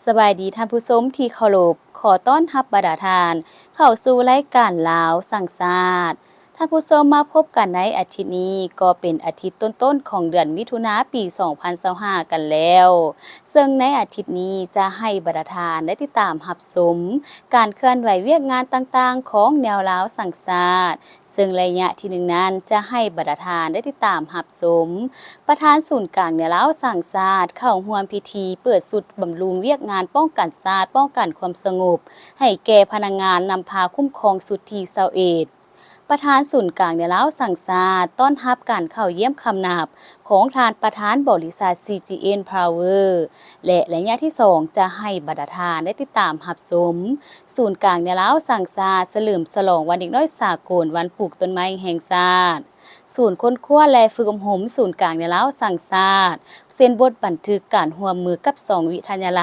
ສະບາຍດີທ່ານຜູ້ຊົມທີ່ເຄົາລົບ, ຂໍຕ້ອນຮັບບັນດາທ່ານເຂົ້າສູ່ລາຍການລາວສ້າງຊາດ. ທ່ານຜູ້ຊົມ, ມາພົບກັນໃນອາທິດນີ້ ກໍເປັນອາທິດຕົ້ນໆຂອງເດືອນມິຖຸນາປີສອງພັນຊາວຫ້າກັນແລ້ວ, ເຊິ່ງໃນອາທິດນີ້ຈະໃຫ້ບັນດາທ່ານໄດ້ຕິດຕາມຮັບຊົມການເຄື່ອນໄຫວວຽກງານຕ່າງໆຂອງແນວລາວສ້າງຊາດ, ເຊິ່ງໄລຍະທີໜຶ່ງນັ້ນຈະໃຫ້ບັນດາທ່ານໄດ້ຕິດຕາມຮັບຊົມ ປະທານສູນກາງແນວລາວສ້າງຊາດເຂົ້າຮ່ວມພິທີເປີດຊຸດບຳລຸງວຽກງານປ້ອງກັນຊາດ, ປ້ອງກັນຄວາມສະຫງົບ ໃຫ້ແກ່ພະນັກງານນຳພາຄຸ້ມຄອງຊຸດທີຊາວເອັດ. ປະທານສູນກາງແນວລາວສ້າງຊາດຕ້ອນຮັບການເຂົ້າຢ້ຽມຄຳນັບຂອງທ່ານປະທານບໍລິສັດ ຊີຈີເອັນ ພາວເວີ ແລະ ໄລຍະທີສອງຈະໃຫ້ບັນດາທ່ານໄດ້ຕິດຕາມຮັບຊົມ ສູນກາງແນວລາວສ້າງຊາດສະເຫຼີມສະຫຼອງວັນເດັກນ້ອຍສາກົນ, ວັນປູກຕົ້ນໄມ້ແຫ່ງຊາດ. ສູນຄົ້ນຄວ້າ ແລະ ຝຶກອົບຮົມສູນກາງແນວລາວສ້າງຊາດ ເຊັນບົດບັນທຶກການຮ່ວມມືກັບສອງວິທະຍາໄລ,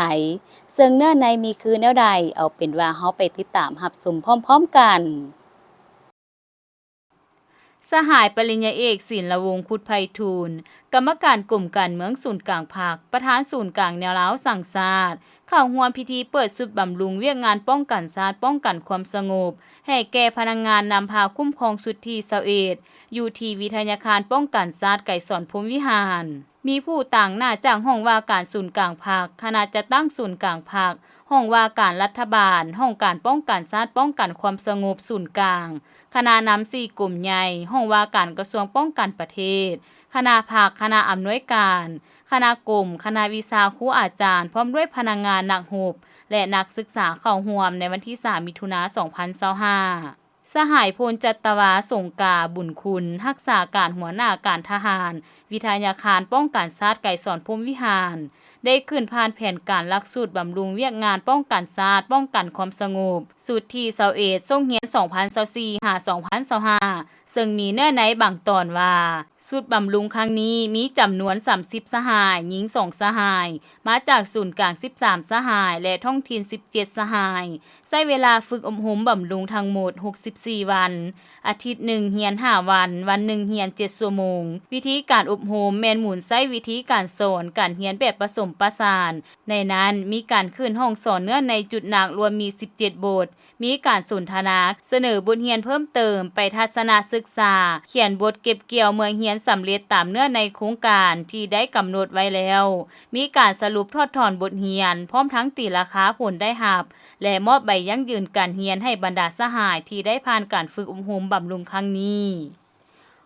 ເຊິ່ງເນື້ອໃນມີຄືແນວໃດ, ເອົາເປັນວ່າເຮົາໄປຕິດຕາມຮັບຊົມພ້ອມໆກັນ. ສະຫາຍປະລິນຍາເອກ ສິນລະວົງ ຄຸດໄພທູນ, ກຳມະການກົມການເມືອງສູນກາງພັກ, ປະທານສູນກາງແນວລາວສ້າງຊາດ, ເຂົ້າຮ່ວມພິທີເປີດຊຸດບຳລຸງວຽກງານປ້ອງກັນຊາດ, ປ້ອງກັນຄວາມສະຫງົບ ໃຫ້ແກ່ພະນັກງານນຳພາຄຸ້ມຄອງຊຸດທີຊາວເອັດ ຢູ່ທີ່ວິທະຍາຄານປ້ອງກັນຊາດໄກສອນ ພົມວິຫານ. ມີຜູ້ຕາງໜ້າຈາກຫ້ອງວ່າການສູນກາງພັກ, ຄະນະຈັດຕັ້ງສູນກາງພັກ, ຫ້ອງວ່າການລັດຖະບານ, ຫ້ອງການປ້ອງກັນຊາດ, ປ້ອງກັນຄວາມສະຫງົບສູນກາງ, ຄະນະນຳສີ່ກົມໃຫຍ່, ຫ້ອງວ່າການກະຊວງປ້ອງກັນປະເທດ, ຄະນະພັກ, ຄະນະອຳນວຍການ, ຄະນະກົມ, ຄະນະວິຊາ, ຄູອາຈານ, ພ້ອມດ້ວຍພະນັກງານ, ນັກຮົບ ແລະ ນັກສຶກສາເຂົ້າຮ່ວມໃນວັນທີສາມ ມິຖຸນາ ສອງພັນຊາວຫ້າ. ສະຫາຍ ພົນຈັດຕະວາ ສົງກາ ບຸນຄຸນ, ຮັກສາການຫົວໜ້າການທະຫານ ວິທະຍາຄານປ້ອງກັນຊາດໄກສອນ ພົມວິຫານ, ໄດ້ຂຶ້ນຜ່ານແຜນການຫຼັກສູດບຳລຸງວຽກງານປ້ອງກັນຊາດ, ປ້ອງກັນຄວາມສະຫງົບ ຊຸດທີຊາວເອັດ ສົກຮຽນສອງພັນຊາວສີ່ ຫາ ສອງພັນຊາວຫ້າ ເຊິ່ງມີເນື້ອໃນບາງຕອນວ່າ, ຊຸດບຳລຸງຄັ້ງນີ້ມີຈຳນວນສາມສິບສະຫາຍ, ຍິງສອງສະຫາຍ, ມາຈາກສູນກາງສິບສາມສະຫາຍ ແລະ ທ້ອງຖິ່ນສິບເຈັດສະຫາຍ, ໃຊ້ເວລາຝຶກອົບຮົມບຳລຸງທັງໝົດຫົກສິບສີ່ວັນ, ອາທິດໜຶ່ງຮຽນຫ້າວັນ, ວັນໜຶ່ງຮຽນເຈັດຊົ່ວໂມງ. ວິທີການອົບຮົມແມ່ນໝູນໃຊ້ວິທີການສອນການຮຽນແບບປະສົມປະສານ, ໃນນັ້ນມີການຂຶ້ນຫ້ອງສອນເນື້ອໃນຈຸດໜັກລວມມີສິບເຈັດບົດ, ມີການສົນທະນາ, ສະເໜີບົດຮຽນເພີ່ມເຕີມ, ໄປທັດສະນະສຶກສາ, ຂຽນບົດເກັບກ່ຽວເມື່ອຮຽນສຳເລັດຕາມເນື້ອໃນໂຄງການທີ່ໄດ້ກຳນົດໄວ້ແລ້ວ, ມີການສະຫຼຸບຖອດຖອນບົດຮຽນ, ພ້ອມທັງຕີລາຄາຜົນໄດ້ຮັບ ແລະ ມອບໃບຢັ້ງຢືນການຮຽນໃຫ້ບັນດາສະຫາຍທີ່ໄດ້ຜ່ານການຝຶກອົບຮົມບຳລຸງຄັ້ງນີ້.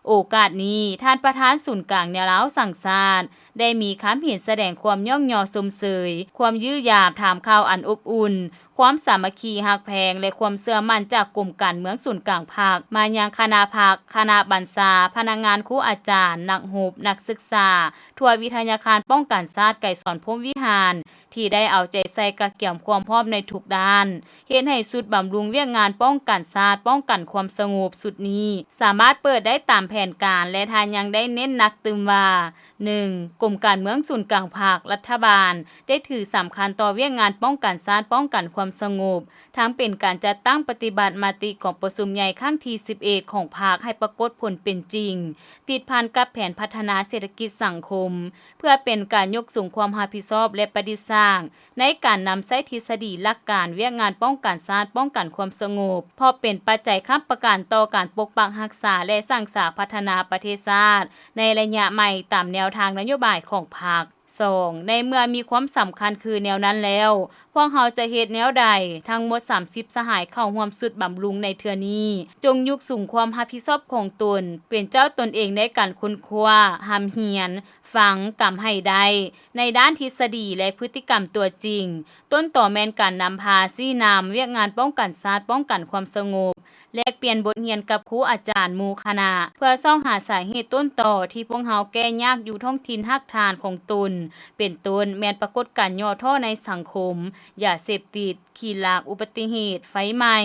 ໂອກາດນີ້, ທ່ານປະທານສູນກາງແນວລາວສ້າງຊາດ ໄດ້ມີຄຳເຫັນສະແດງຄວາມຍ້ອງຍໍຊົມເຊີຍ, ຄວາມຢ້ຽມຢາມ, ຖາມຂ່າວອັນອົບອຸ່ນ, ຄວາມສາມັກຄີຮັກແພງ ແລະ ຄວາມເຊື່ອໝັ້ນຈາກກົມການເມືອງສູນກາງພັກ ມາຍັງຄະນະພັກ, ຄະນະບັນຊາ, ພະນັກງານ, ຄູອາຈານ, ນັກຮົບ, ນັກສຶກສາ ທົ່ວວິທະຍາຄານປ້ອງກັນຊາດໄກສອນ ພົມວິຫານ ທີ່ໄດ້ເອົາໃຈໃສ່ກະກຽມຄວາມພ້ອມໃນທຸກດ້ານ, ເຮັດໃຫ້ຊຸດບຳລຸງວຽກງານປ້ອງກັນຊາດ, ປ້ອງກັນຄວາມສະຫງົບຊຸດນີ້ ສາມາດເປີດໄດ້ຕາມແຜນການ ແລະ ທ່ານຍັງໄດ້ເນັ້ນໜັກຕື່ມວ່າ, ໜຶ່ງ, ກົມການເມືອງສູນກາງພັກ, ລັດຖະບານ ໄດ້ຖືສຳຄັນຕໍ່ວຽກງານປ້ອງກັນຊາດ, ປ້ອງກັນຄວາມສະຫງົບ, ທັງເປັນການຈັດຕັ້ງປະຕິບັດມະຕິກອງປະຊຸມໃຫຍ່ຄັ້ງທີສິບເອັດຂອງພັກໃຫ້ປາກົດຜົນເປັນຈິງ, ຕິດພັນກັບແຜນພັດທະນາເສດຖະກິດສັງຄົມ, ເພື່ອເປັນການຍົກສູງຄວາມຮັບຜິດຊອບ ແລະ ປະດິດສ້າງ ໃນການນຳໃຊ້ທິດສະດີຫຼັກການວຽກງານປ້ອງກັນຊາດ, ປ້ອງກັນຄວາມສະຫງົບ, ເພາະເປັນປັດໄຈໄຂຄ້ຳປະກັນຕໍ່ການປົກປັກຮັກສາ ແລະ ສ້າງສາພັດທະນາປະເທດຊາດໃນໄລຍະໃໝ່ຕາມແນວທາງນະໂຍບາຍຂອງພັກ. ສອງ, ໃນເມື່ອມີຄວາມສຳຄັນຄືແນວນັ້ນແລ້ວ, ພວກເຮົາຈະເຮັດແນວໃດ? ທັງໝົດສາມສິບສະຫາຍເຂົ້າຮ່ວມຊຸດບຳລຸງໃນເທື່ອນີ້, ຈົ່ງຍົກສູງຄວາມຮັບຜິດຊອບຂອງຕົນ, ເປັນເຈົ້າຕົນເອງໃນການຄົ້ນຄວ້າ, ຮ່ຳຮຽນ, ຟັງ, ກຳໃຫ້ໄດ້ ໃນດ້ານທິດສະດີ ແລະ ພຶດຕິກຳຕົວຈິງ. ຕົ້ນຕໍແມ່ນການນຳພາ, ຊີ້ນຳ, ວຽກງານປ້ອງກັນຊາດ, ປ້ອງກັນຄວາມສະຫງົບ, ແລກປ່ຽນບົດຮຽນກັບຄູອາຈານ, ໝູ່ຄະນະ ເພື່ອຊອກຫາສາເຫດຕົ້ນຕໍທີ່ພວກເຮົາແກ້ຍາກຢູ່ທ້ອງຖິ່ນຮາກຖານຂອງຕົນ, ເປັນຕົ້ນແມ່ນປາກົດການຫຍໍ້ທໍ້ໃນສັງຄົມ, ຢາເສບຕິດ, ຂີ້ລັກ, ອຸບັດຕິເຫດ, ໄຟໄໝ້.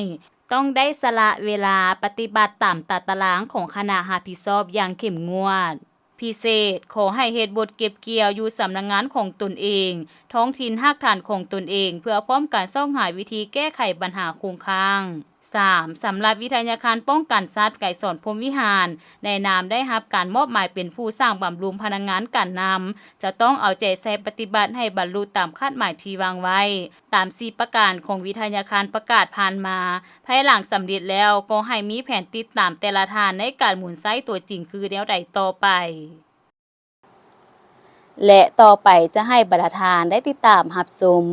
ຕ້ອງໄດ້ສະຫຼະເວລາປະຕິບັດຕາມຕາຕະລາງຂອງຄະນະຮັບຜິດຊອບຢ່າງເຂັ້ມງວດ. ພິເສດ, ຂໍໃຫ້ເຮັດບົດເກັບກ່ຽວຢູ່ສຳນັກງານຂອງຕົນເອງ, ທ້ອງຖິ່ນຮາກຖານຂອງຕົນເອງ ເພື່ອພ້ອມການຊອກຫາວິທີແກ້ໄຂບັນຫາຄົງຄ້າງ. ສາມ ສຳລັບວິທະຍາຄານປ້ອງກັນສັດ ໄກສອນ ພົມວິຫານ ໃນນາມໄດ້ຮັບການມອບໝາຍເປັນຜູ້ສ້າງບຳລຸງພະນັກງານການນຳ ຈະຕ້ອງເອົາໃຈໃສ່ປະຕິບັດໃຫ້ບັນລຸຕາມຄາດໝາຍທີ່ວາງໄວ້ ຕາມສີ່ປະການຂອງວິທະຍາຄານປະກາດຜ່ານມາ. ພາຍຫຼັງສຳເລັດແລ້ວ ກໍໃຫ້ມີແຜນຕິດຕາມແຕ່ລະທ່ານໃນການໝູນໃຊ້ຕົວຈິງຄືແນວໃດຕໍ່ໄປ. ແລະ ຕໍ່ໄປຈະໃຫ້ບັນດາທ່ານໄດ້ຕິດຕາມຮັບຊົມ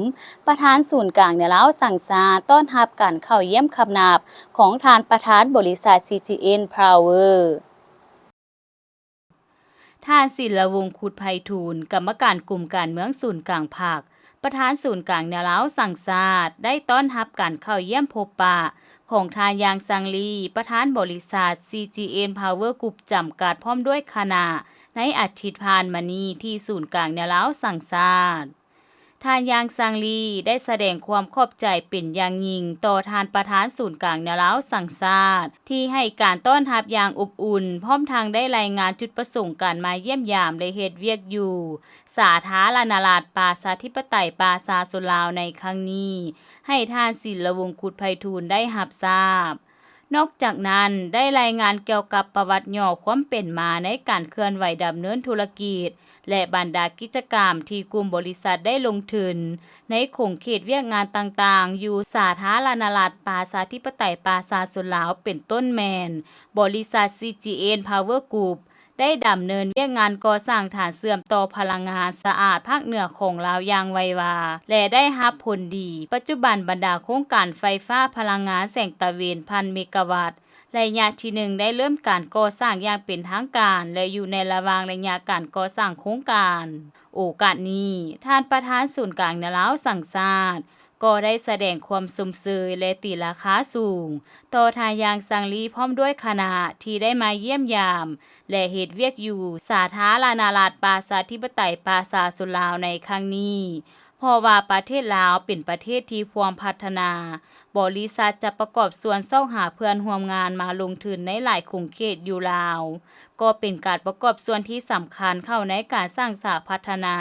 ປະທານສູນກາງແນວລາວສ້າງຊາດຕ້ອນຮັບການເຂົ້າຢ້ຽມຄຳນັບຂອງທ່ານປະທານບໍລິສັດ ຊີຈີເອັນ ພາວເວີ. ທ່ານ ສິນລະວົງ ຄຸດໄພທູນ ກຳມະການກົມການເມືອງສູນກາງພັກ ປະທານສູນກາງແນວລາວສ້າງຊາດ ໄດ້ຕ້ອນຮັບການເຂົ້າຢ້ຽມພົບປະຂອງທ່ານ ຢາງ ຊາງລີ ປະທານບໍລິສັດ ຊີຈີເອັນ ພາວເວີ ກຣຸບ ຈຳກັດ ພ້ອມດ້ວຍຄະນະ ໃນອາທິດຜ່ານມານີ້ທີ່ສູນກາງແນວລາວສ້າງຊາດ. ທ່ານ ຢາງ ຊາງລີ ໄດ້ສະແດງຄວາມຂອບໃຈເປັນຢ່າງຍິ່ງຕໍ່ທ່ານປະທານສູນກາງແນວລາວສ້າງຊາດ ທີ່ໃຫ້ການຕ້ອນຮັບຢ່າງອົບອຸ່ນ, ພ້ອມທັງໄດ້ລາຍງານຈຸດປະສົງການມາຢ້ຽມຢາມ ແລະ ເຮັດວຽກຢູ່ ສາທາລະນະລັດ ປະຊາທິປະໄຕ ປະຊາຊົນລາວໃນຄັ້ງນີ້ ໃຫ້ທ່ານ ສິນລະວົງ ຄຸດໄພທູນ ໄດ້ຮັບຊາບ. ນອກຈາກນັ້ນ ໄດ້ລາຍງານກ່ຽວກັບປະຫວັດຫຍໍ້ຄວາມເປັນມາໃນການເຄື່ອນໄຫວດຳເນີນທຸລະກິດ ແລະ ບັນດາກິດຈະກຳທີ່ກຸ່ມບໍລິສັດໄດ້ລົງທຶນໃນຂົງເຂດວຽກງານຕ່າງໆ ຢູ່ສາທາລະນະລັດ ປະຊາທິປະໄຕ ປະຊາຊົນລາວ ເປັນຕົ້ນແມ່ນ ບໍລິສັດ ຊີຈີເອັນ ພາວເວີ ກຣຸບ ໄດ້ດຳເນີນວຽກງານກໍ່ສ້າງຖານເຊື່ອມຕໍ່ພະລັງງານສະອາດພາກເໜືອຂອງລາວຢ່າງໄວວາ ແລະ ໄດ້ຮັບຜົນດີ. ປັດຈຸບັນບັນດາໂຄງການໄຟຟ້າພະລັງງານແສງຕາເວັນພັນເມກາວັດ ໄລຍະທີໜຶ່ງ ໄດ້ເລີ່ມການກໍ່ສ້າງຢ່າງເປັນທາງການ ແລະ ຢູ່ໃນລະຫວ່າງໄລຍະການກໍ່ສ້າງໂຄງການ. ໂອກາດນີ້ ທ່ານປະທານສູນກາງແນວລາວສ້າງຊາດ ກໍໄດ້ສະແດງຄວາມຊົມເຊີຍ ແລະ ຕີລາຄາສູງຕໍ່ທ່ານ ຢາງ ຊາງລີ ພ້ອມດ້ວຍຄະນະທີ່ໄດ້ມາຢ້ຽມຢາມ ແລະ ເຮັດວຽກຢູ່ສາທາລະນະລັດ ປະຊາທິປະໄຕ ປະຊາຊົນລາວໃນຄັ້ງນີ້, ເພາະວ່າປະເທດລາວເປັນປະເທດທີ່ພວມພັດທະນາ, ບໍລິສັດຈະປະກອບສ່ວນຊອກຫາເພື່ອນຮ່ວມງານມາລົງທຶນໃນຫຼາຍຂົງເຂດຢູ່ລາວ, ກໍເປັນການປະກອບສ່ວນທີ່ສຳຄັນເຂົ້າໃນການສ້າງສາພັດທະນາ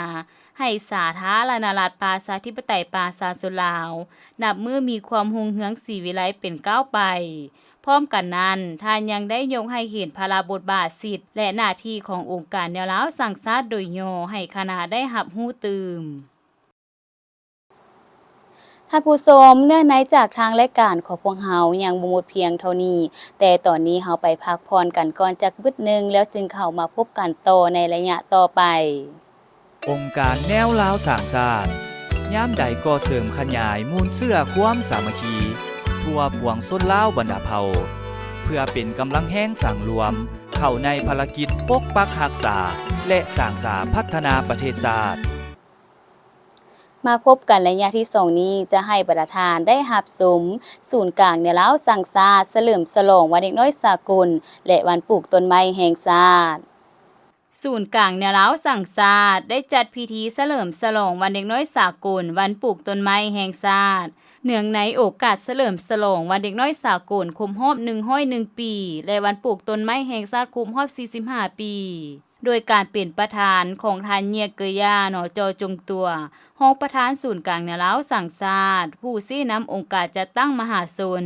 ໃຫ້ສາທາລະນະລັດ ປະຊາທິປະໄຕ ປະຊາຊົນລາວ ນັບມື້ມີຄວາມຮຸ່ງເຮືອງສີວິໄລເປັນກ້າວໄປ. ພ້ອມກັນນັ້ນ, ທ່ານຍັງໄດ້ຍົກໃຫ້ເຫັນພາລະບົດບາດ, ສິດ ແລະ ໜ້າທີ່ຂອງອົງການແນວລາວສ້າງຊາດໂດຍຫຍໍ້ໃຫ້ຄະນະໄດ້ຮັບຮູ້ຕື່ມ. ທ່ານຜູ້ຊົມ, ເນື້ອໃນຈາກທາງລາຍການຂອງພວກເຮົາຍັງບໍ່ໝົດພຽງເທົ່ານີ້, ແຕ່ຕອນນີ້ເຮົາໄປພັກຜ່ອນກັນກ່ອນຈັກບຶດໜຶ່ງ ແລ້ວຈຶ່ງເຂົ້າມາພົບກັນຕໍ່ໃນໄລຍະຕໍ່ໄປ. ອົງການແນວລາວສ້າງຊາດ ຍາມໃດກໍເສີມຂະຫຍາຍມູນເຊື້ອຄວາມສາມັກຄີທົ່ວປວງຊົນລາວບັນດາເຜົ່າ ເພື່ອເປັນກຳລັງແຮງສັງລວມເຂົ້າໃນພາລະກິດປົກປັກຮັກສາ ແລະ ສ້າງສາພັດທະນາປະເທດຊາດ. ມາພົບກັນໄລຍະທີສອງນີ້ ຈະໃຫ້ບັນດາທ່ານໄດ້ຮັບຊົມ ສູນກາງແນວລາວສ້າງຊາດ ສະເຫຼີມສະຫຼອງວັນເດັກນ້ອຍສາກົນ ແລະ ວັນປູກຕົ້ນໄມ້ແຫ່ງຊາດ. ສູນກາງແນວລາວສ້າງຊາດ ໄດ້ຈັດພິທີສະເຫຼີມສະຫຼອງວັນເດັກນ້ອຍສາກົນ, ວັນປູກຕົ້ນໄມ້ແຫ່ງຊາດ ເນື່ອງໃນໂອກາດສະເຫຼີມສະຫຼອງວັນເດັກນ້ອຍສາກົນຄົບຮອບໜຶ່ງຮ້ອຍໜຶ່ງປີ ແລະ ວັນປູກຕົ້ນໄມ້ແຫ່ງຊາດຄົບຮອບສີ່ສິບຫ້າປີ, ໂດຍການເປັນປະທານຂອງທ່ານ ເງຍເກີຍາ ໜໍ່ຈໍຈົງຕົວ ຮອງປະທານສູນກາງແນວລາວສ້າງຊາດ, ຜູ້ຊີ້ນຳອົງການຈັດຕັ້ງມະຫາຊົນ,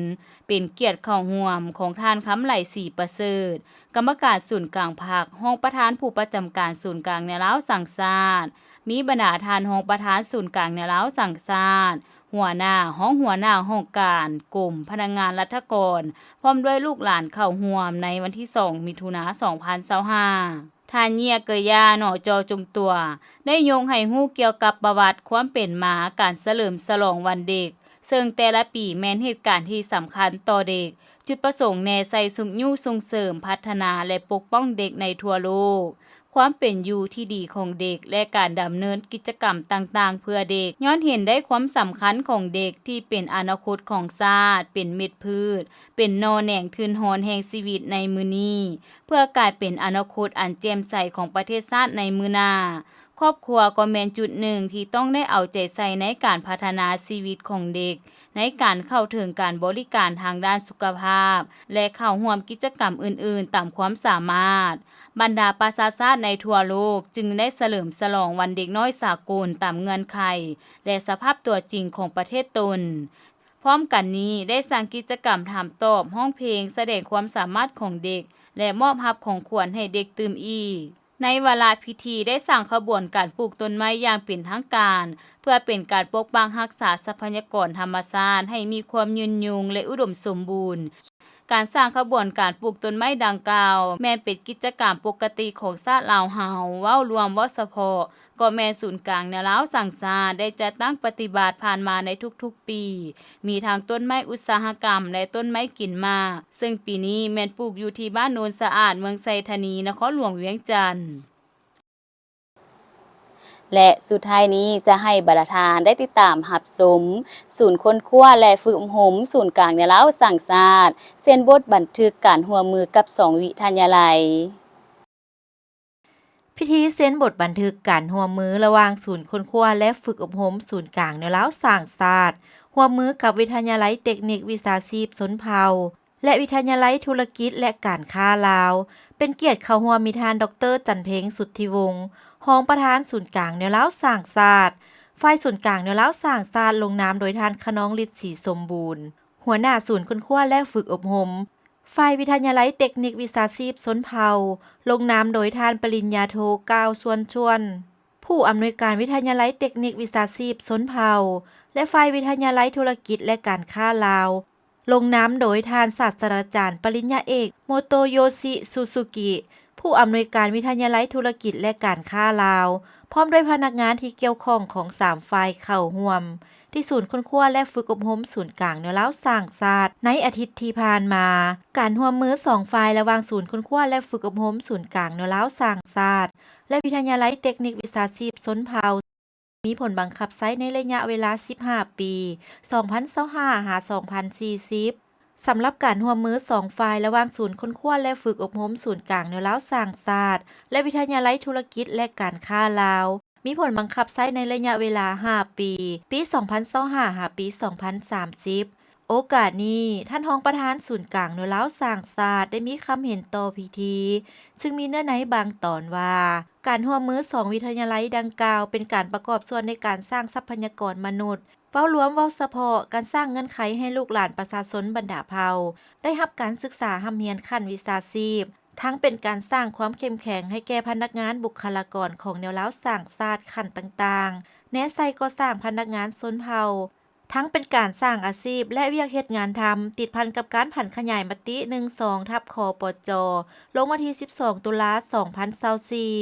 ເປັນກຽດເຂົ້າຮ່ວມຂອງທ່ານ ຄຳໄຫຼ ສີປະເສີດ ກຳມະການສູນກາງພັກ, ຮອງປະທານຜູ້ປະຈຳການສູນກາງແນວລາວສ້າງຊາດ, ມີບັນດາທ່ານຮອງປະທານສູນກາງແນວລາວສ້າງຊາດ, ຫົວໜ້າ, ຮອງຫົວໜ້າຫ້ອງການ, ກົມ, ພະນັກງານລັດຖະກອນ ພ້ອມດ້ວຍລູກຫຼານເຂົ້າຮ່ວມໃນວັນທີສອງ ມິຖຸນາ ສອງພັນຊາວຫ້າ. ທ່ານ ເງຍເກີຍາ ໜໍ່ຈໍຈົງຕົວ ໄດ້ຍົກໃຫ້ຮູ້ກ່ຽວກັບປະຫວັດຄວາມເປັນມາການສະເຫຼີມສະຫຼອງວັນເດັກ, ເຊິ່ງແຕ່ລະປີແມ່ນເຫດການທີ່ສຳຄັນຕໍ່ເດັກ, ຈຸດປະສົງແນໃສ່ຊຸກຍູ້ສົ່ງເສີມ, ພັດທະນາ ແລະ ປົກປ້ອງເດັກໃນທົ່ວໂລກ, ຄວາມເປັນຢູ່ທີ່ດີຂອງເດັກ ແລະ ການດຳເນີນກິດຈະກຳຕ່າງໆເພື່ອເດັກ, ຍ້ອນເຫັນໄດ້ຄວາມສຳຄັນຂອງເດັກທີ່ເປັນອະນາຄົດຂອງຊາດ, ເປັນເມັດພືດ, ເປັນໜໍ່ແໜງທຶນຮອນແຫ່ງຊີວິດໃນມື້ນີ້, ເພື່ອກາຍເປັນອະນາຄົດອັນແຈ່ມໃສຂອງປະເທດຊາດໃນມື້ໜ້າ. ຄອບຄົວກໍແມ່ນຈຸດໜຶ່ງທີ່ຕ້ອງໄດ້ເອົາໃຈໃສ່ໃນການພັດທະນາຊີວິດຂອງເດັກ, ໃນການເຂົ້າເຖິງການບໍລິການທາງດ້ານສຸຂະພາບ ແລະ ເຂົ້າຮ່ວມກິດຈະກຳອື່ນໆຕາມຄວາມສາມາດ. ບັນດາປະຊາຊາດໃນທົ່ວໂລກຈຶ່ງໄດ້ສະເຫຼີມສະຫຼອງວັນເດັກນ້ອຍສາກົນຕາມເງື່ອນໄຂ ແລະ ສະພາບຕົວຈິງຂອງປະເທດຕົນ. ພ້ອມກັນນີ້ ໄດ້ສ້າງກິດຈະກຳຖາມຕອບ, ຮ້ອງເພງ, ສະແດງຄວາມສາມາດຂອງເດັກ ແລະ ມອບຮັບຂອງຂວັນໃຫ້ເດັກຕື່ມອີກ. ໃນວາລະພິທີ ໄດ້ສ້າງຂະບວນການປູກຕົ້ນໄມ້ຢ່າງເປັນທາງການ ເພື່ອເປັນການປົກປັກຮັກສາຊັບພະຍາກອນທຳມະຊາດໃຫ້ມີຄວາມຍືນຍົງ ແລະ ອຸດົມສົມບູນ. ການສ້າງຂະບວນການປູກຕົ້ນໄມ້ດັ່ງກ່າວ ແມ່ນເປັນກິດຈະກຳປົກກະຕິຂອງຊາດລາວເຮົາ. ເວົ້າລວມ, ເວົ້າສະເພາະ, ກໍແມ່ນສູນກາງແນວລາວສ້າງຊາດ ໄດ້ຈັດຕັ້ງປະຕິບັດຜ່ານມາໃນທຸກໆປີ, ມີທັງຕົ້ນໄມ້ອຸດສາຫະກຳ ແລະ ຕົ້ນໄມ້ກິນໝາກ, ເຊິ່ງປີນີ້ແມ່ນປູກຢູ່ທີ່ບ້ານໂນນສະອາດ, ເມືອງໄຊທານີ, ນະຄອນຫຼວງວຽງຈັນ. ແລະ ສຸດທ້າຍນີ້ຈະໃຫ້ບັນດາທ່ານໄດ້ຕິດຕາມຮັບຊົມ ສູນຄົ້ນຄວ້າ ແລະ ຝຶກອົບຮົມສູນກາງແນວລາວສ້າງຊາດ ເຊັນບົດບັນທຶກການຮ່ວມມືກັບສອງວິທະຍາໄລ. ພິທີເຊັນບົດບັນທຶກການຮ່ວມມືລະຫວ່າງສູນຄົ້ນຄວ້າ ແລະ ຝຶກອົບຮົມສູນກາງແນວລາວສ້າງຊາດ ຮ່ວມມືກັບວິທະຍາໄລເຕັກນິກວິຊາຊີບຊົນເຜົ່າ ແລະ ວິທະຍາໄລທຸລະກິດ ແລະ ການຄ້າລາວ. ເປັນກຽດເຂົ້າຮ່ວມມີທ່ານ ດອກເຕີ ຈັນເພັງ ສຸດທິວົງ ຮອງປະທານສູນກາງແນວລາວສ້າງຊາດ, ຝ່າຍສູນກາງແນວລາວສ້າງຊາດ ລົງນາມໂດຍທ່ານ ຂະນອງລິດ ສີສົມບູນ ຫົວໜ້າສູນຄົ້ນຄວ້າ ແລະ ຝຶກອົບຮົມ, ຝ່າຍວິທະຍາໄລເຕັກນິກວິຊາຊີບຊົນເຜົ່າ ລົງນາມໂດຍທ່ານ ປະລິນຍາໂທ ກ່າວຊວນຊວນ ຜູ້ອຳນວຍການວິທະຍາໄລເຕັກນິກວິຊາຊີບຊົນເຜົ່າ ແລະ ຝ່າຍວິທະຍາໄລທຸລະກິດ ແລະ ການຄ້າລາວ ລົງນາມໂດຍທ່ານສາດສະດາຈານປະລິນຍາເອກ ໂມໂຕໂຍຊິ ຊູຊູກິ ຜູ້ອຳນວຍການວິທະຍາໄລທຸລະກິດ ແລະ ການຄ້າລາວ ພ້ອມດ້ວຍພະນັກງານທີ່ກ່ຽວຂ້ອງຂອງສາມຝ່າຍເຂົ້າຮ່ວມ ທີ່ສູນຄົ້ນຄວ້າ ແລະ ຝຶກອົບຮົມສູນກາງແນວລາວສ້າງຊາດ ໃນອາທິດທີ່ຜ່ານມາ. ການຮ່ວມມືສອງຝ່າຍລະຫວ່າງສູນຄົ້ນຄວ້າ ແລະ ຝຶກອົບຮົມສູນກາງແນວລາວສ້າງຊາດ ແລະ ວິທະຍາໄລເຕັກນິກວິຊາຊີບຊົນເຜົ່າ ມີຜົນບັງຄັບໃຊ້ໃນໄລຍະເວລາສິບຫ້າປີ, ສອງພັນຊາວຫ້າ ຫາ ສອງພັນສີ່ສິບ. ສຳລັບການຮ່ວມມືສອງຝ່າຍລະຫວ່າງສູນຄົ້ນຄວ້າ ແລະ ຝຶກອົບຮົມສູນກາງແນວລາວສ້າງຊາດ ແລະ ວິທະຍາໄລທຸລະກິດ ແລະ ການຄ້າລາວ ມີຜົນບັງຄັບໃຊ້ໃນໄລຍະເວລາຫ້າປີ, ປີສອງພັນຊາວຫ້າ ຫາ ປີສອງພັນສາມສິບ. ໂອກາດນີ້, ທ່ານຮອງປະທານສູນກາງແນວລາວສ້າງຊາດ ໄດ້ມີຄຳເຫັນຕໍ່ພິທີ, ຊຶ່ງມີເນື້ອໃນບາງຕອນວ່າ, ການຮ່ວມມືສອງວິທະຍາໄລດັ່ງກ່າວ ເປັນການປະກອບສ່ວນໃນການສ້າງຊັບພະຍາກອນມະນຸດ, ເວົ້າລວມ, ເວົ້າສະເພາະ, ການສ້າງເງື່ອນໄຂໃຫ້ລູກຫຼານປະຊາຊົນບັນດາເຜົ່າ ໄດ້ຮັບການສຶກສາຮ່ຳຮຽນຂັ້ນວິຊາຊີບ, ທັງເປັນການສ້າງຄວາມເຂັ້ມແຂງໃຫ້ແກ່ພະນັກງານບຸກຄະລາກອນຂອງແນວລາວສ້າງຊາດຂັ້ນຕ່າງໆ, ແນໃສ່ກໍ່ສ້າງພະນັກງານຊົນເຜົ່າ, ທັງເປັນການສ້າງອາຊີບ ແລະ ວຽກເຮັດງານທຳ ຕິດພັນກັບການຜັນຂະຫຍາຍມະຕິ ໜຶ່ງສອງ ທັບ ຄປຈ ລົງວັນທີສິບສອງ ຕຸລາ ສອງພັນຊາວສີ່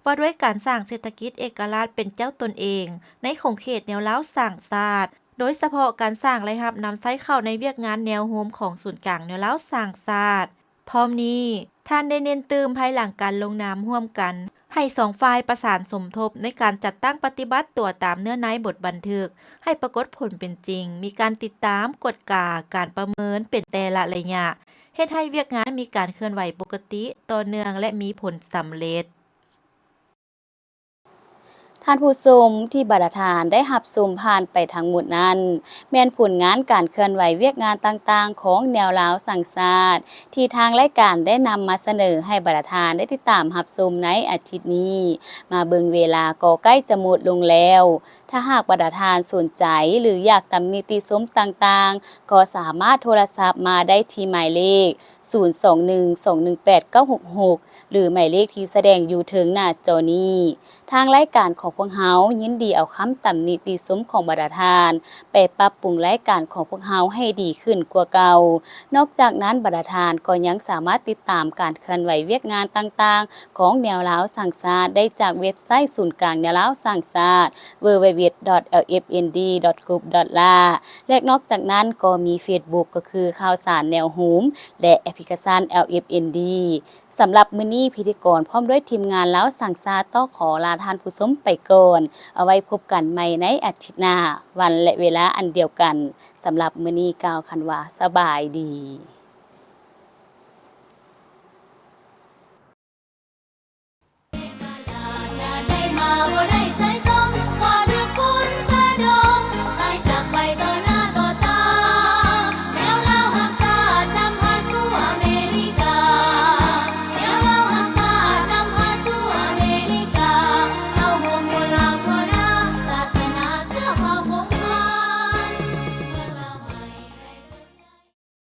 ວ່າດ້ວຍການສ້າງເສດຖະກິດເອກະລາດເປັນເຈົ້າຕົນເອງ ໃນຂົງເຂດແນວລາວສ້າງຊາດ, ໂດຍສະເພາະການສ້າງລາຍຮັບນຳໃຊ້ເຂົ້າໃນວຽກງານແນວໂຮມຂອງສູນກາງແນວລາວສ້າງຊາດ. ພ້ອມນີ້, ທ່ານໄດ້ເນັ້ນຕື່ມພາຍຫຼັງການລົງນາມຮ່ວມກັນ ໃຫ້ສອງຝ່າຍປະສານສົມທົບໃນການຈັດຕັ້ງປະຕິບັດຕົວຕາມເນື້ອໃນບົດບັນທຶກ ໃຫ້ປາກົດຜົນເປັນຈິງ, ມີການຕິດຕາມ, ກວດກາ, ການປະເມີນເປັນແຕ່ລະໄລຍະ, ເຮັດໃຫ້ວຽກງານມີການເຄື່ອນໄຫວປົກກະຕິ, ຕໍ່ເນື່ອງ ແລະ ມີຜົນສຳເລັດ. ທ່ານຜູ້ຊົມ, ທີ່ບັນດາທ່ານໄດ້ຮັບຊົມຜ່ານໄປທັງໝົດນັ້ນ ແມ່ນຜົນງານການເຄື່ອນໄຫວວຽກງານຕ່າງໆຂອງແນວລາວສ້າງຊາດ ທີ່ທາງລາຍການໄດ້ນຳມາສະເໜີໃຫ້ບັນດາທ່ານໄດ້ຕິດຕາມຮັບຊົມໃນອາທິດນີ້. ມາເບິ່ງເວລາກໍໃກ້ຈະໝົດລົງແລ້ວ. ຖ້າຫາກບັນດາທ່ານສົນໃຈ ຫຼື ຢາກຕຳໜິຕິຊົມຕ່າງໆ ກໍສາມາດໂທລະສັບມາໄດ້ທີ່ໝາຍເລກ ສູນສອງໜຶ່ງສອງໜຶ່ງແປດເກົ້າຫົກຫົກ ຫຼື ໝາຍເລກທີ່ສະແດງຢູ່ເທິງໜ້າຈໍນີ້. ທາງລາຍການຂອງພວກເຮົາຍິນດີເອົາຄຳຕຳໜິຕິຊົມຂອງບັນດາທ່ານ ໄປປັບປຸງລາຍການຂອງພວກເຮົາໃຫ້ດີຂຶ້ນກວ່າເກົ່າ. ນອກຈາກນັ້ນ, ບັນດາທ່ານກໍຍັງສາມາດຕິດຕາມການເຄື່ອນໄຫວວຽກງານຕ່າງໆຂອງແນວລາວສ້າງຊາດໄດ້ຈາກເວັບໄຊສູນກາງແນວລາວສ້າງຊາດ ดับเบิลยู ดับเบิลยู ดับเบิลยู ดอท แอล เอฟ เอ็น ดี ดอท กรุ๊ป ดอท แอล เอ ແລະ ນອກຈາກນັ້ນກໍມີເຟສບຸກ ກໍຄືຂ່າວສານແນວໂຮມ ແລະ ແອບພລິເຄຊັນ ແອລ ເອຟ ເອັນ ດີ ສຳລັບມື້ນີ້ ພິທີກອນພ້ອມດ້ວຍທີມງານລາວສ້າງຊາດຕ້ອງຂໍລາທ່ານຜູ້ຊົມໄປກ່ອນ. ເອົາໄວ້ພົບກັນໃໝ່ໃນອາທິດໜ້າ, ວັນ ແລະ ເວລາອັນດຽວກັນ. ສຳລັບມື້ນີ້ກ່າວຄຳວ່າ ສະບາຍດີ.